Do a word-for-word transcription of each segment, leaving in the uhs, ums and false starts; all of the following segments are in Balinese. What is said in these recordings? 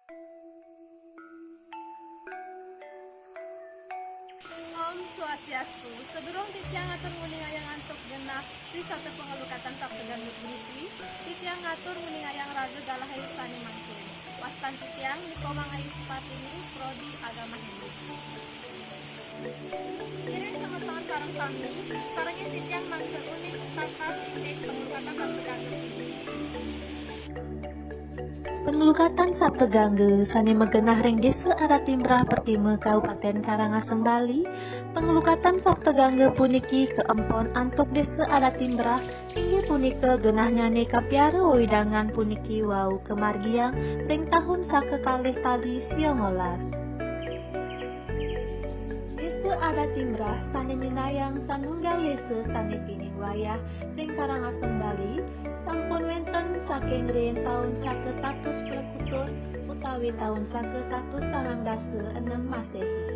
Om Swastiastu. Sadurung titiang ngatur nguningayang antuk genah wisata pangalukatan Sapta Gangga puniki, titiang ngatur nguningayang raga galahé sané mangkin. Wastan titiang Ni Komang Ayu Supatiwi, Prodi Agama Hindu. Ngiring semeton sareng sami, sarengin titiang mangda uning tatas indik pangalukatan Sapta Gangga puniki. Panglukatan Sapta Gangga sané magenah ring Désa Adatimbrah Pertima, Kabupatén Karangasem, Bali. Panglukatan Sapta Gangga puniki kaempon antuk Désa Adatimbrah, inggih punika genahnyané kapiara wewidangan puniki wau kamargiang ring tahun saka kalih tali siongolas. Désa Adatimbrah sané nyinayang sanunggal désa sané pinih wayah ring Karangasem, Bali, sampun wénten saking riin taun saka satus plekutus utawi taun saka satus sangang dasa enem Maséhi.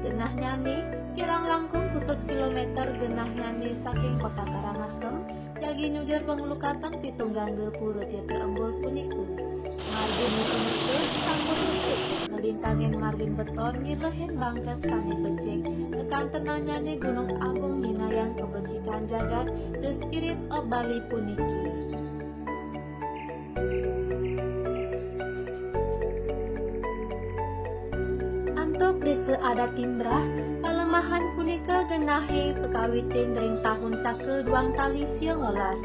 Genahnyané kirang langkung kutus kilométer genahnyané saking kota Karangasem, jagi nyudur panglukatan Pitung Gangga Pura Tirta Embul punika. Marginé punika sampun becik, nglintangin margin beton, ngilehin bangket sané becik, kakantenannyané Gunung Agung nyinayang kabecikan jagat, The Spirit of Bali puniki. Antuk Désa Adatimbrah, palemahan punika genahé kakawitin ring tahun saka duang tali siongolas.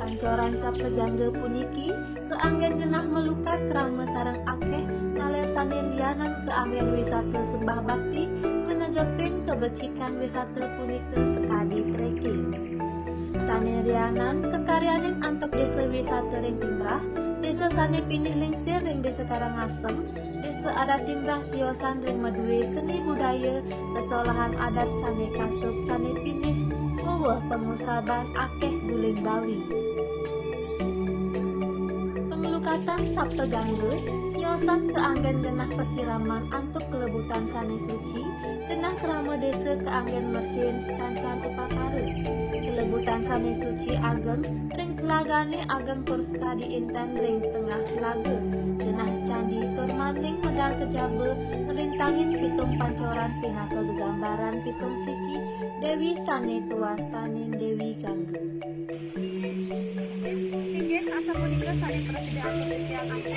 Pancoran Sapta Gangga puniki kaanggén genah malukat krama sareng akéh taler sané lianan kaanggén wisata sembah bakti, manegepin kabecikan wisata punika sakadi trekking. Sané lianan kakaryanin antuk désa wisata ring Timbrah, désa sané pinih lingsir ring Désa Karangasem, Désa Adatimbrah tiosan ring madué seni budaya, sesolahan adat sané kasub, sané pinih, weweh pangusaban akéh duling bawi. Panglukatan Sapta Gangga tiosan kaanggén genah pasiraman antuk kalebutan sané suci, genah krama désa kaanggén mersihin sakancan upakara. Kalebutan sané suci ageng ring telagané ageng Kurska diintan ring tengah telaga. Genah candi tur maning medal kejaba nglintangin pitung pancoran pinaka gegambaran pitung siki Déwi sané kawastanin Déwi Gangga. Inggih, asapunika sané prasida antuk titiang antuk